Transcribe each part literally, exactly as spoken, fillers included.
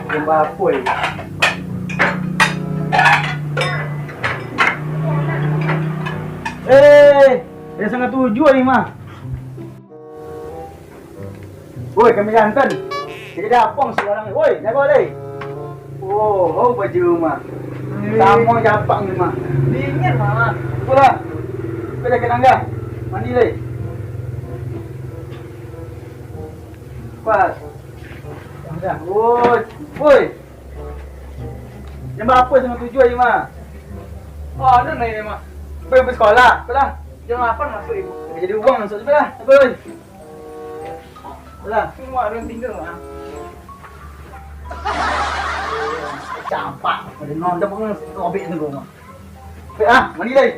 Jam barapo, eh? Eh, jam satangah tujuah ni mah. Woi, kami jantan. Jadi apo surang ni? Woi, jago lai. Oh, oh, baju mah. Samo japang ni mah. Dingin mah. Itulah. Kau dah kenal dah. Mandi lai. Pas. Dah. Woi. Woi. Jam barapo? Jam tujuah ni mah. Oh, anu naik ni mah. Pergi sekolah, sekolah. Jam lapan masuk ibu. Jadi uang masuk sekolah. Woi. Lah. Semua orang tinggal, ah. Campak. Pada nonton pun robek tu, gua. Eh, ah, mandi lai.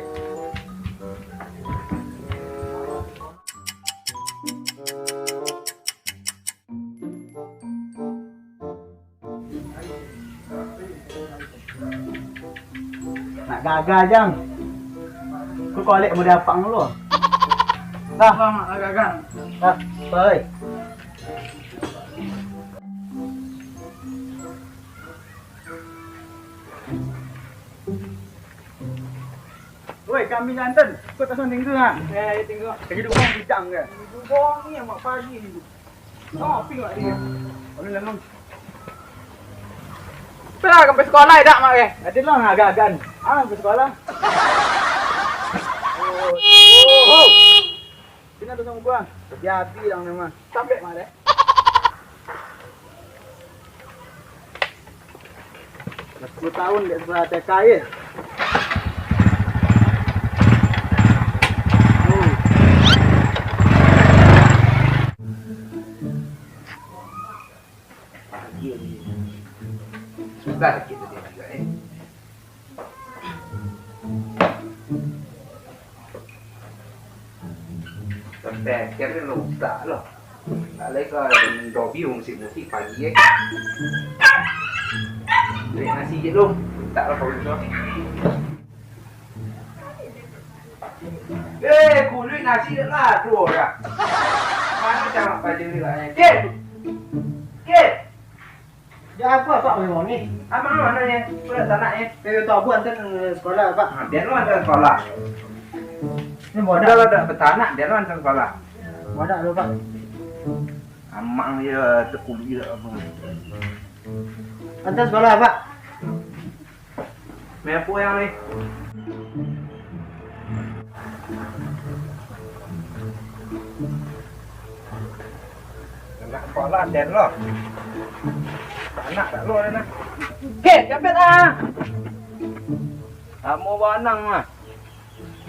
Nak gagah, Jang. Ku kolek model apang dulu. Dah. Mak, nak gagah. Dah, bye. Woi, kami jantan. Kau tak usah tinggal, ha? Eh, ya, tinggal. Jadi dukung bujang ke? Dukung ni, Mak, pagi ni. Oh, pi wak dia. Kami lemang. Pernah sampai sekolah dak, Mak, eh? Ada lah, agak-agak. Ah, sampai sekolah. Oh, oh, oh. Sini ada sama gua. Jadi abi dah memang. Sampai, Mak, deh. Dah sepuluh tahun dek sekolah T K, ye. Hmm. Sudah kita tinggal, eh. Terpikir ni rusak lah. Tak lagi kau dobi musik-musik pagi, eh. Duit nasi je lu. Tak lah kau tu. Eh, kuluik nasi dah lah, tu dah. Mana cakap pada ni lah, eh. Kit! Kit! Dia apa, Pak, boleh ni? Abang mana ni? Kau nak tanak ni? Saya tahu, Bu, antar sekolah, Pak. Ha, biar lu antar sekolah. Ni bodak. Kalau tak betanak, biar lu antar sekolah. Bodak dulu, Pak. Amang dia terkulik apa. Antar sekolah, Pak. Main apa yang ni? Nak sekolah, den lo. Anak tak lo, den, ah. Hei, capek ah. Lamo banang ah.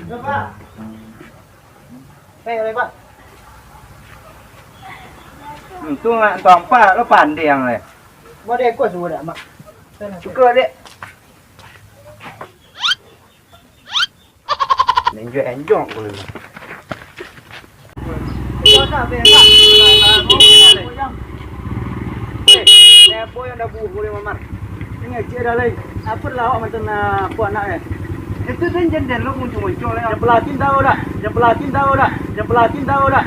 Yo, Pak. Hei, Pak. Untung nak tampak lo pandai yang le. Mau dia ikut semua dah, Mak. Suka, dek. Enjok-enjok ko ni. Eh, siapa yang dah buah boleh mamar? Ingat cik dah lain. Apa lah awak macam nak buat anak eh? Itu tu jendela lo muncul-muncul lah. Yang pelatin tahu dah. Yang pelatin tahu dah. Yang pelatin tahu dah.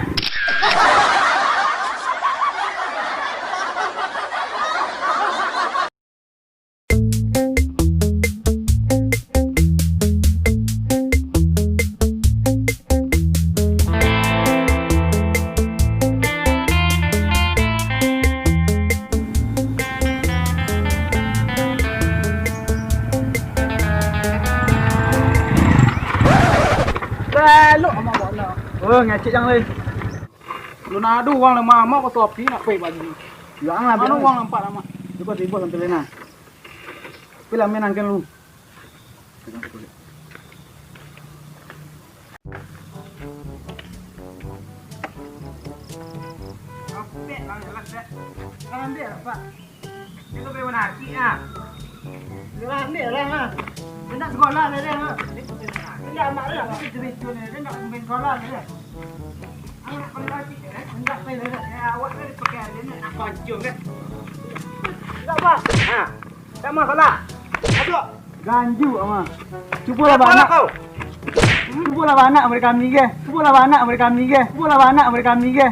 Balok amak bana. Oh, ngacik jang, weh. Lu nak adu uang lima amak, kau topi nak kuih baju. Jangan lah, anu biar uang nampak lama. Cukup sibuk sampai lena. Tapi lah main angkin lu. Ambil lah, Pak. Itu pai manakik ah. Yo, ambil lah, ha. Dia nak sekolah lah dia, ha. Dia nak mak dia, dia nak main sekolah lah dia. Anak manakik, eh, hendak pai lah dia. Eh, awak ni pakai dia ni, nak pancung kan. Enggak, Pak. Ha. Sama salah. Masuk. Ganju ama. Cubolah banak. Cubolah banak mereka kami ke. Cubolah banak mereka kami ke. Cubolah banak mereka kami ke.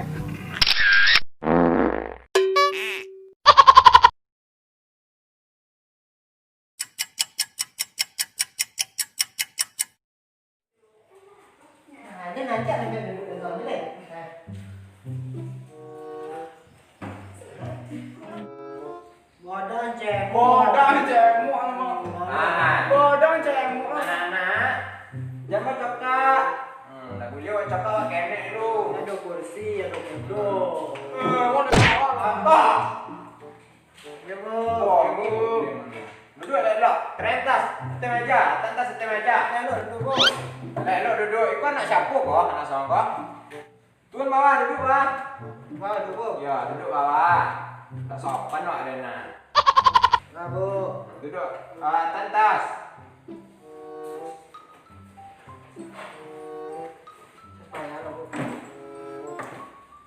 Bodang cemok. Bodang cemok, Mak. Ah. Bodang cemok. Anak-anak, jan bacakak. Hmm, lah buliah bacakak, kenek lu. Ado kursi, ado kudo. Eh, mau dengar apa? Yo, Bu. Oh, Bu. Duduak elok-elok. Terentas, ateh meja. Terentas, ateh meja. Elok duduak, Bu. Elok-elok duduak. Iko anak siapo ko? Anak sorang ko? Turun bawah, duduak bawah. Bawah duduak, Bu. Yo, duduak bawah. Tak sopan awak dek nah. Nah, Bu. Duduak. Ah, terentas.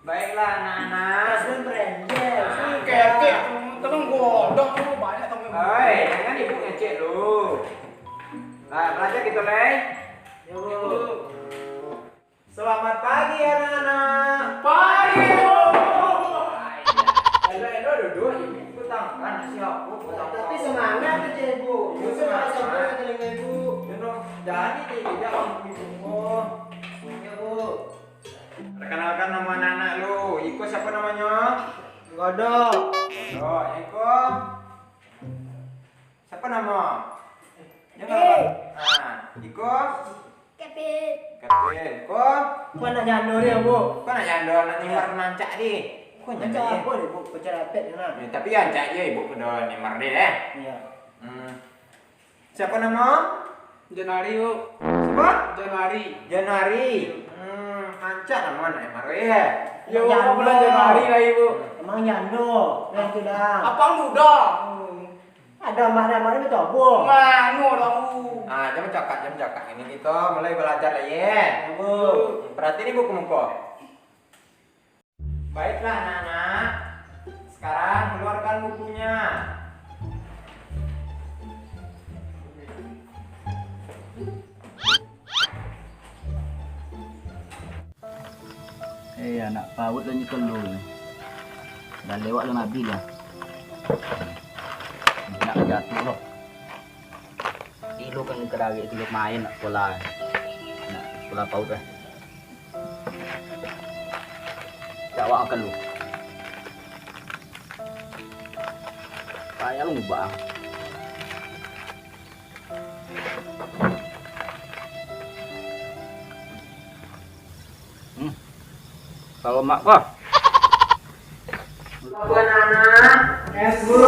Baiklah, anak-anak. Sudah berenjel, sudah. Ketek, tolong godok tu, banyak tau. Oi, jangan ibu ngecek lu. Nah, belajar gitu, Lei. Ya, Bu. Selamat pagi, anak-anak. Pagi, Bu. Elok-elok duduak, ibu ikut tangan, siap, Bu, ikut tangan. Tapi semangat aja, Ibu. Ibu semangat. Ibu semangat, telinga Ibu. Jenuh, jadi di meja, Ibu. Ya, Bu. Perkenalkan nama anak-anak lu. Iko siapa namanya? Godok. Godok. Iko siapa nama? Jangan lupa. Ah, iko? Kevin. Kevin. Iko? Ko anak jando dia, Bu. Ko anak jando, anak Neymar rancak di. Ko anak jando. Rancak apa dia, Bu? Pecah rapet dia, nah. Ya, tapi rancak je ibu kedo Neymar dia, eh. Iya. Hmm. Siapa nama? Januari, Bu. Siapa? Januari. Januari. Hmm, rancak nama anak Neymar, ya. Ya, Bu, bulan Januari lah, Bu. Emang jando, yang tu dah. Apa muda? Hmm. Ada amak-amak ni betul, Bu. Mano tahu? Ah, jangan cakap, jangan cakap. Ini kita mulai belajar lah, ya. Ya, Bu. Perhati ni buku muka. Baiklah, anak-anak. Sekarang keluarkan bukunya. Eh, anak paut lah nyo kalu ni. Dah lewat lah nabi lah. Nak jatuh lah. Ilo kan kadarik tu main nak bola. Nak bola paut lah. Cak awak makan lu. Payah lu ngubah. Hmm. Kalau mak kau. Apa anak-anak? S, Bu.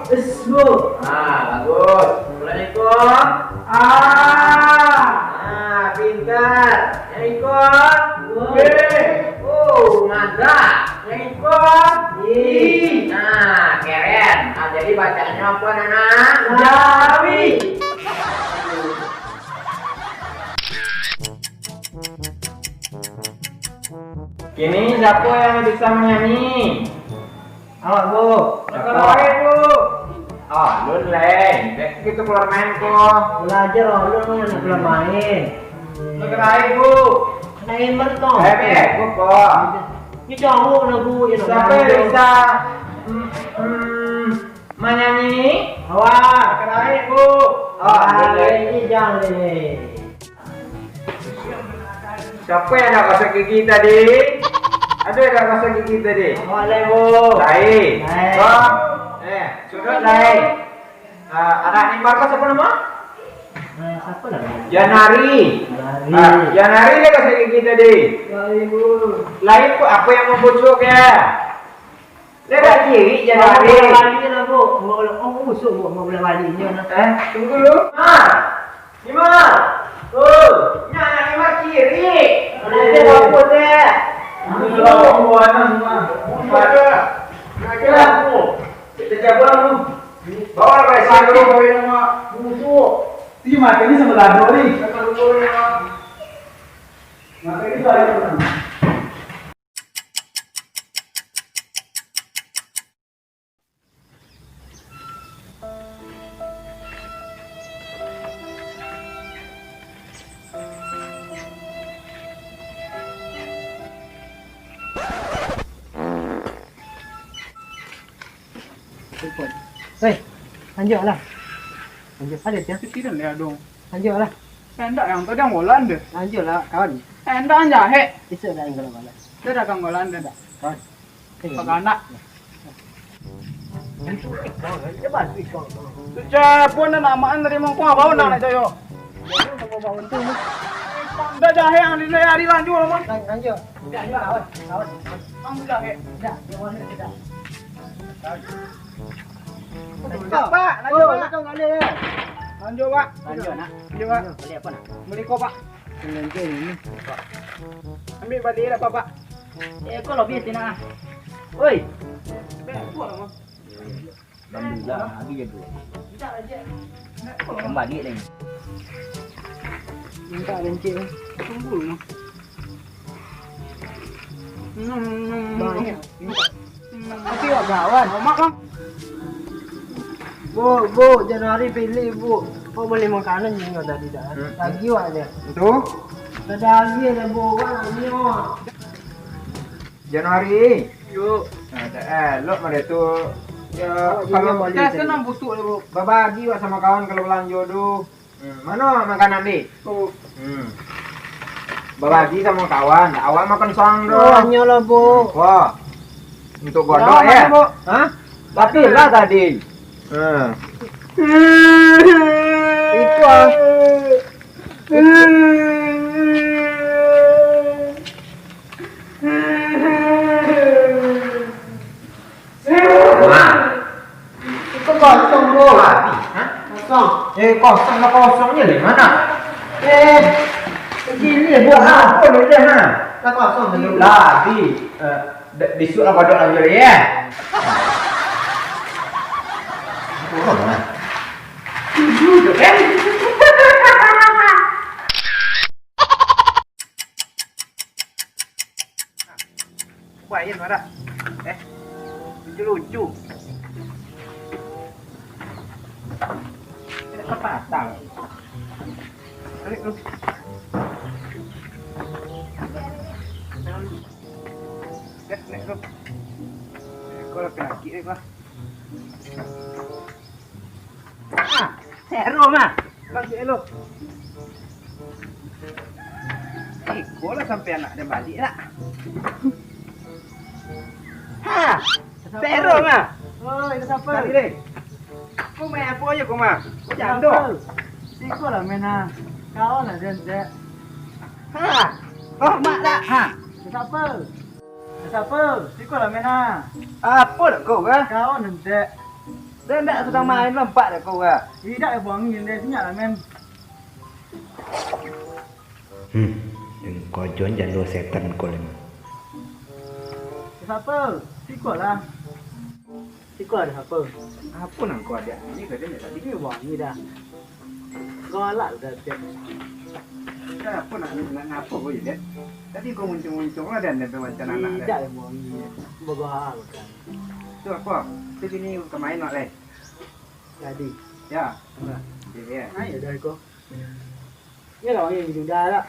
S, Bu. Ah, bagus. Assalamualaikum. Ah. Ah, pintar. Yang iko? W. Oh, mantap. Yang iko? I. Nah, keren. Nah, jadi bacaannya apa, anak-anak? Jawi. Kini siapa yang bisa menyanyi? Awak, Bu. Siapa? Negara lain, Bu. Ah, alun lai. Dek gitu keluar main ko. Belajar, alun, anak keluar main. Negara lain, Bu. Anak Ember tu. Eh, bego ko. Ini jauh lah, Bu. Siapa yang bisa? Hmm, hmm. Manyanyi? Awak, karaik, Bu. Awak, boleh. Ini jangan, deh. Siapa yang nak gosok gigi tadi? Ada yang nak gosok gigi tadi? Awak, lai, Bu. Lai. Lai. Kau? Eh, sudut lai. Ah, anak Neymar kau siapa nama? Ah, siapa nama? Janari. Janari. Ah, Janari dia gosok gigi tadi. Lai, Bu. Lai, apa yang membucuk ya? Dia dah cirik je dah, Rik. Bola balik lah, Bu. Bola, oh, busuk, Bu. Bola balik je lah. Eh, tunggu dulu. Ha. Nima. Oh, nyak nak Nima cirik. Ada apa teh? Busuk. Busuk. Busuk. Nak kira aku. Kita cabut aku. Bawa lah, Pak. Sakit. Busuk. Ti mata ni sama lado ni. Mata ni saya. Hei, lanjutlah. Lanjut. Ada dia. Pikiran dia dong. Lanjutlah. Ndak, yang tadi yang bolan deh. Lanjutlah, kawan. Endak jahek. Isu dah enggak bala. Dia dagang golan dia. Dah. Baganak. Sejapun nak makan dari mangkok abang nak nak joyo. Dah jahek yang di hari lanjut lah, Bang. Lanjut. Dah, dah, awas, awas. Bang, dah, eh. Dah, dia boleh, dah. Pak, lanjut, Pak. Lanjut, Pak. Lanjut, nak. Lanjut, Pak. Beli apa, nak? Beli kau, Pak. Beli kau ini. Ambil balik lah, Pak. Eh, kau lebih sini, ah. Oi. Bek, buat lah, Bang. Alhamdulillah, lagi je dulu. Kembali lagi. Minta bencik ni. Tunggu dulu. Banyak. Tapi awak kawan. Mak, Bang. Bu, Bu, Januari pilih, Bu. Kau beli makanan juga tadi dah. Hmm. Lagi awak dia. Itu? Tadi lagi ada, Bu. Awak nak nyo. Januari. Yo. Nah, tak elok mah dia tu. Ya, kalau kita senang busuk dia, Bu. Babagi awak sama kawan kalau balanjo tu. Hmm, mano makanan ni? Oh. Hmm. Babagi sama kawan, awak makan sorang tu. Oh, hanyo lah, Bu. Wah. Untuk godok ya? Mana, Bu? Hah? Tapi lah tadi. Ha. Itu ah. Nah. Itu kosong, Bu. Hah? Kosong. Eh, kosong lah, kosongnya di mana? Eh, begini, Bu. Apa ni dia, ha? Lah kosong tadi. Lah, di, eh, de-, besok lah kodok lagi, ya. Apa orang, ha? Jujur, kan? Buah aia marah. Eh, lucu-lucu. Ada patah. Tarik tu. Dah, naik tu. Kau lah kena sakit, eh, kau. Ah, seru mah. Bang, seru. Eh, kau lah sampai anak dia balik lah. Ha, seru mah. Oi, ada siapa? Tadi deh. Kau main apa aja kau mah? Kau jando. Siko lah main ah. Kau lah dia, dia. Ha, kau mak tak? Ha. Ada siapa? Siapa? Siko lah main ah. Apo dak kau ka? Kau nanti. Dah ndak sadang main lompat dak kau ka? Idak ya, buang ni, dia senyap lah main. Hmm, kojon jando setan kau ni. Siapa? Siko lah. Siko ada siapa? Apo nan kau ada? Ini kau ada tadi. Ini buang ni dah. Galak dah, Tet. Dah, apo nak, nak ngapo kau je, Tet? Tadi kau muncung-muncung lah, dan sampai macam anak, Tet. Idak yang buang ni. Bagohal kan. Tu apo? Tu kini kau main nak, Leh? Jadi. Ya. Nah. Jadi, ya. Ayo dah kau. Ya lah, wangi sudah lah.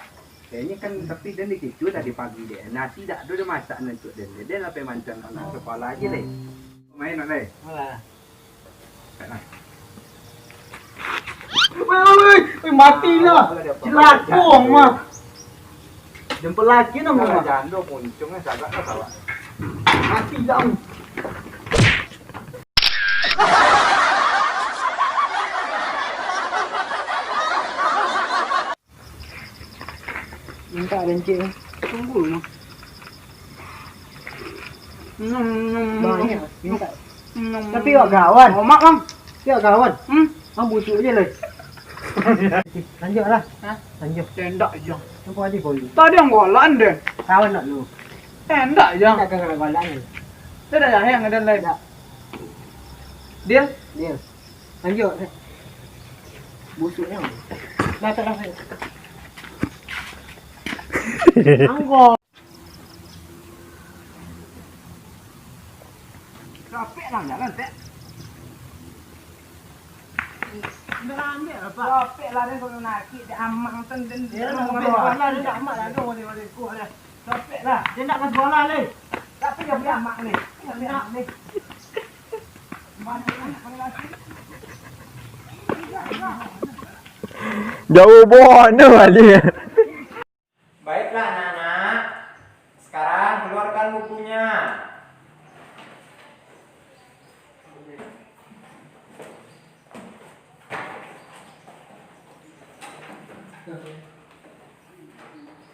Kayaknya kan, tapi dia ni gitu tadi pagi dia. Nasi dak ada dia masak ni untuk dia. Dia lah pergi mancang anak sekolah aja, Leh. Main, Leh. Alah. Woi, woi, woi, woi, mati lah. Celaka, mah. Jempol lagi nama, mah. Jando muncung, eh, sagak lah, salah. Mati dah. Minta bencik. Tunggu dulu. Banyak, minta. Tapi awak kawan. Omak, Bang. Awak kawan. Hmm? Bang busuk je lah. Lanjut lah. Hah? Lanjut. Endak, Jang. Nampak aja kau ni. Tadi yang golan deh. Kawan nak lu. Endak, Jang. Endak kan golan ni. Dia dah dah yang ada lain. Endak. Deal? Deal. Lanjut. Busuknya. Dah, tak, dah, tak. Anggo. Capek lah jalan, Tek. Dah ambil lah, Pak. Capek lah, dia kalau nak, dia amang ten, ten, dia nak ambil lah, dia nak ambil lah, dia boleh, boleh, kuat lah. Capek lah. Dia nak ke sekolah, leh. Tapi dia ambil amak ni. Dia ambil amak ni. Jauah bono balik. Baiklah, Bukunya.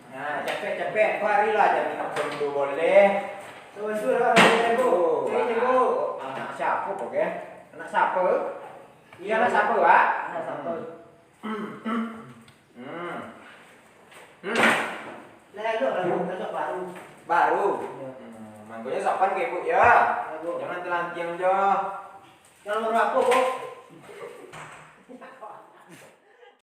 Nah, capek-capek, kau harilah, jangan minum dulu boleh. Tuan tu lah, boleh, Bu. Oh, Cari, anak, Bu. Anak siapa kau, ke? Anak siapa? Iya, anak siapa, Pak? Anak siapa? Hmm. Hmm. Lah, elok lah, Bu. Besok baru. Baru? Iya. Hmm, mangkonyo sopan ka ibu, ya? Ya, Bu. Jangan telantiang jo. Kalau baru apa, Bu?